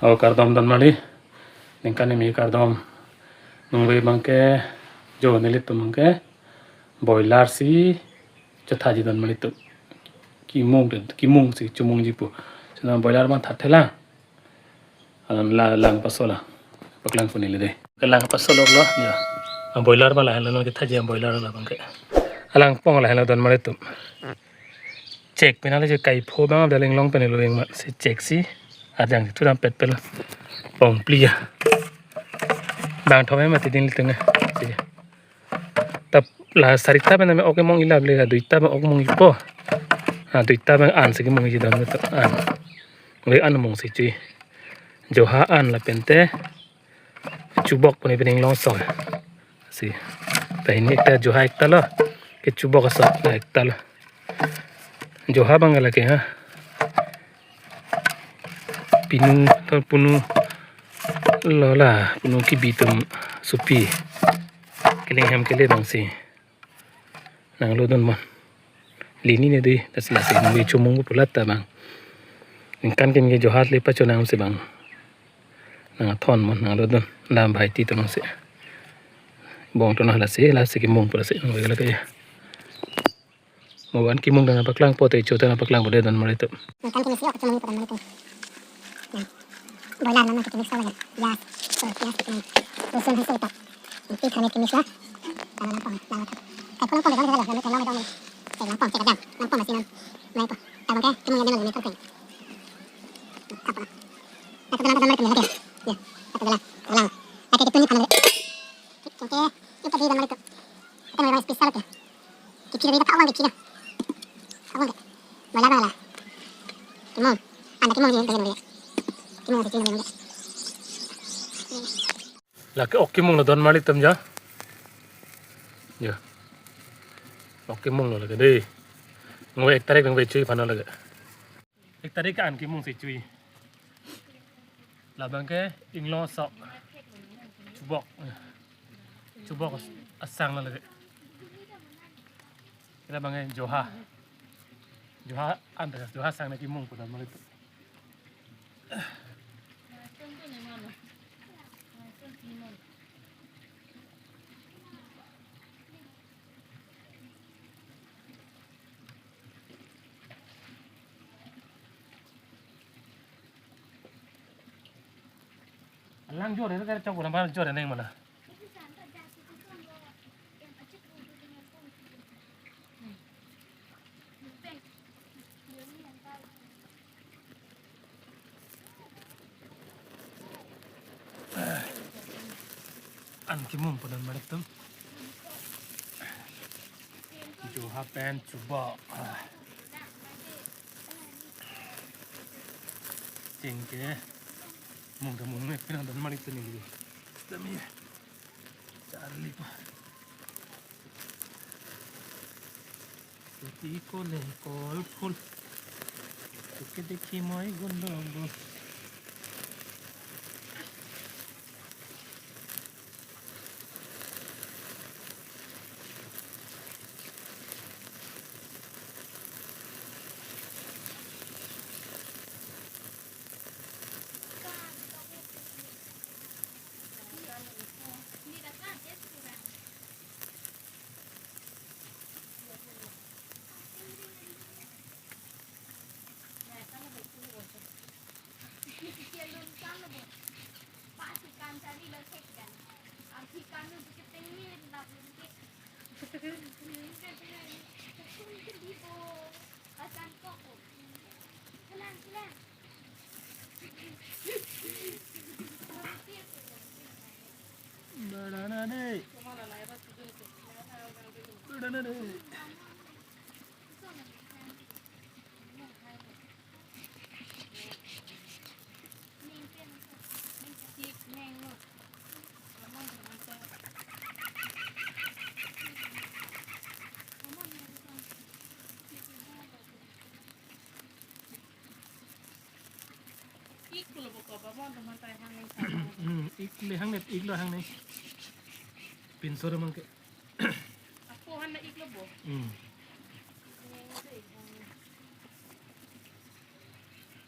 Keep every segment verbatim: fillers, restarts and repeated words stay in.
O kardom don mali. Ningkan ni mi kardom. Nungve abangke jo nelitum abangke boiler si chothaji don malitum. Kimung, kimung si chomungji pu. Sina boiler abang thatthelang. Alang la lang pasola. Paklang pu neli dei. Kelang pasolok lo ya. A boiler abang lahenlo, non kethaji a boiler la abangke. Alang pong lahenlo don malitum. Chek penang le je kaipho abang abdal inglong pen lo ingmat si chek si. Arjang thuram petpel. Pong pli ya. Bang thom mati din litum ya. Si. Tap la sarita pen me ok mong ila ble, la duita me ok mong ipo. Ha, duita me an si kemungji don malitum, an. Nungve an mong si chui. Joha an lapente chubok pu ne pen inglong song. Si. Tahini ekta joha ekta lo. Kechubok aso la ekta lo. Joha abang lake ha. Pinu, thon punu. Lo la, punu kebi atum supi. Keling hem kele abang si. Nanglo don mon. Lini ne dei, das lasi nungve chomung pu lata abang. Ningkan kin ke joha le pachonang si abang. Nangthon mon, nanglo don. Dam bhai ti tonang si. Bong tonang lasi, lasi kemung pu lasi. Nungve lake ya. Mo an kemung dan paklang pote cho dan paklang pote don malitum. Ningkan kin si ok chomung pu don malitum. Boiler non kita mix lagi. Ya. So, ya, kita. Rusun hasil tak. Itu kami kita mix lah. Kalau lampong, lampong. Kayak kalau lampong, kalau lampong, kalau lampong. Kayak lampong, kayak kadang. Lampong masih non. Nah, itu. Tabang kayak cuma yang dia lagi, kayak. Apa? Aku bilang, kata mereka, ya. Ya. Aku bilang, bilang. Kayak gitu nih, kamu. Oke, itu tadi dan itu. Kita mau special ke. Kecil, kita tak uang kecil. Tak uang ke. Boiler lah. Kimung. Anda kimung je, kimung je. Kimung je, kimung je. Lake ok kemung lo don malitum ya. Ya. Ok kemung lo lake dei. Nungve ek tarik nungve chui aphan lo lake. Ek tarik ke an kemung si chui. La abangke inglong sok. Chubok. Chubok asang lo lake. La abangke joha. Joha antas, joha sang na kemung pu don malitum. Lang jor, jor, jor, jor, jor, jor, jor. An kemung pu don malitum. Joha pen chubok. Chingke mung ta mung me pina don malitum ni. Dami. Charli pa. Kuti kole kol phul. Tuke dekhi moi gundogol. Ik lo bo ko ba mon teman tai hang neng sa. Hmm, ik le hang net, ik lo hang neng. Pinso ra mangke. Ako han na ik lo bo. Hmm. Neng dei hang.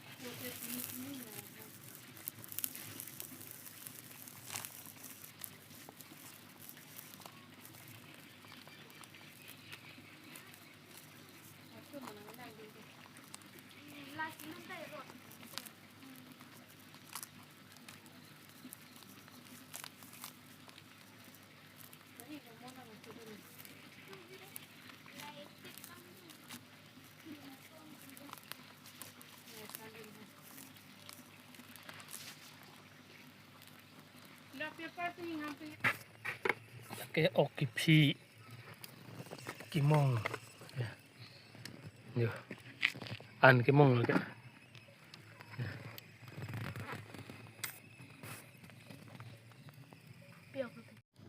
Ako te sini sini na. Lake ok kephi, kemong. Ya. Yo. An kemong lake.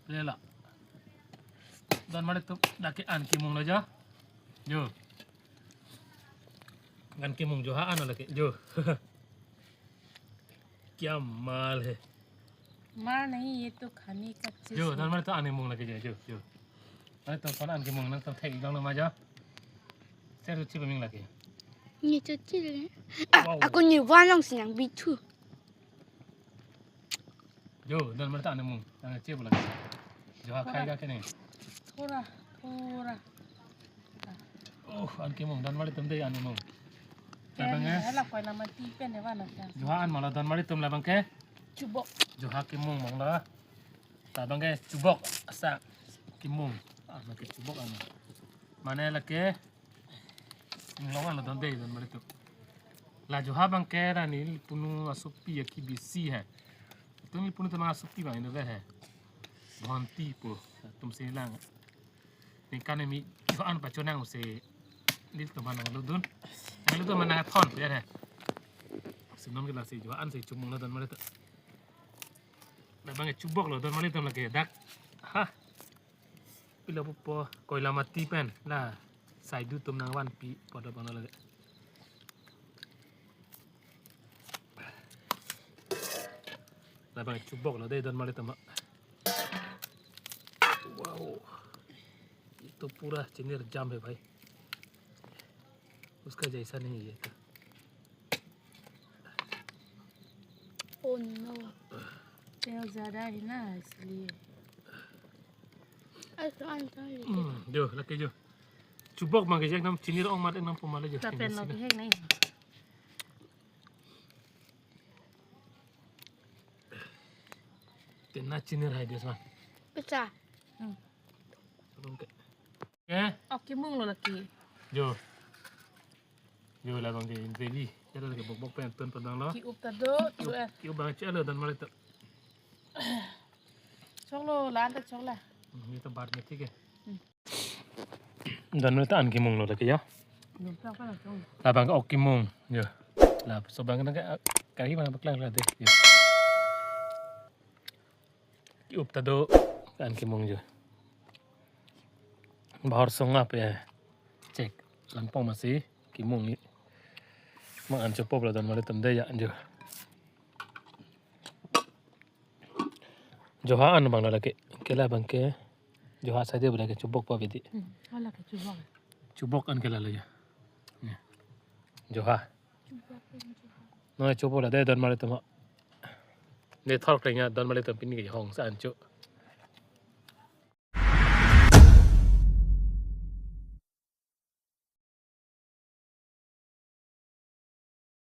Lela. Donmalitum, lake an kemong lo jo. Jo. An kemong jo, ha an lake jo. Kya mal hai. मार नहीं, ये तो खाने का चीज jo, है। Donmalitum an kemong lake jo, jo, jo. Donmalitum, an kemong nangtum thek-ik longlo ma jo. Ser tu chiba ming lake. Ni tu chil. Wow. Aku ni wanong sinang bitu. Jo, donmalitum an kemong. Nangchebo lake. Jo, ha khai ga kene. Thora, thora. Oh, an kemong, donmalitum dei an kemong. Labang ke. Pen, hala koila mati pen ne wana ta. Jo, ha an ma lo donmalitum labang ke. Chubok. Jo, ha kemong mong lo. Labang ke chubok asa kemong. Ah, lake chubok an. Mane lake. Inglong an lo don dei donmalitum. La jo, ha abang ke ra neli punu asopi ya kibisi hai. Tum neli punu tema asopi abang inut hai. Bhonti pu. Tum si lang. Ningkan ni mi jo an pachonang si nelitum aphan nanglutdun. Nanglutdun mana thon pu ya hai. Si non ke lasi jo an si chumung lo donmalitum. Labang ke chubok lo donmalitum lake dak. Ha. Pilo pupo koila mati pen la saidu atum nangvanpi pu do abang lake. Labang chubok lo dei donmalitum. Wow. ये तो पूरा chinir jam है भाई। उसका जैसा नहीं है ये तो। Oh no। तेल ज्यादा है ना, इसलिए। Hmm, jo, lake jo. Chubok abang ke jek nam chinir ong mat nam poma le jo. Ta pen lo bihek nai. Tena chinir hai des ma. Pecah. Hmm. Belum ke. Eh? Ok kemong lo lake. Jo. Jo, labang ke ready. Jalo lake bokbok pen ton padang lo. Ki-up ta do, ki-up, eh. Ki-up abang chalo donmalitum. Choklo, la-an ta choklo. Hmm, ये तो बाद में ठीक है। Hmm. Donmalitum an kemong lo lake ya. Dum chok pa la chok. Labang ke ok kemong. Jo. La so abang ke kari abang paklang la dei. Jo. Ki-up ta do an kemong jo. Bahor song ap ya. Cek. Langpong masi kemong ni. Mang an chopop la donmalitum dei ya jo. Jo, ha an abang lo lake. Ke labang ke. Jo, ha saide abang ke chubok pa bidi. Hmm, hala ke chubok. Chubok an ke la lo jo. Ya. Jo, ha. Chubok, chubok. No, chubok la dei donmalitum. Ne thor kleng ya donmalitum pini ke hong sa an chu.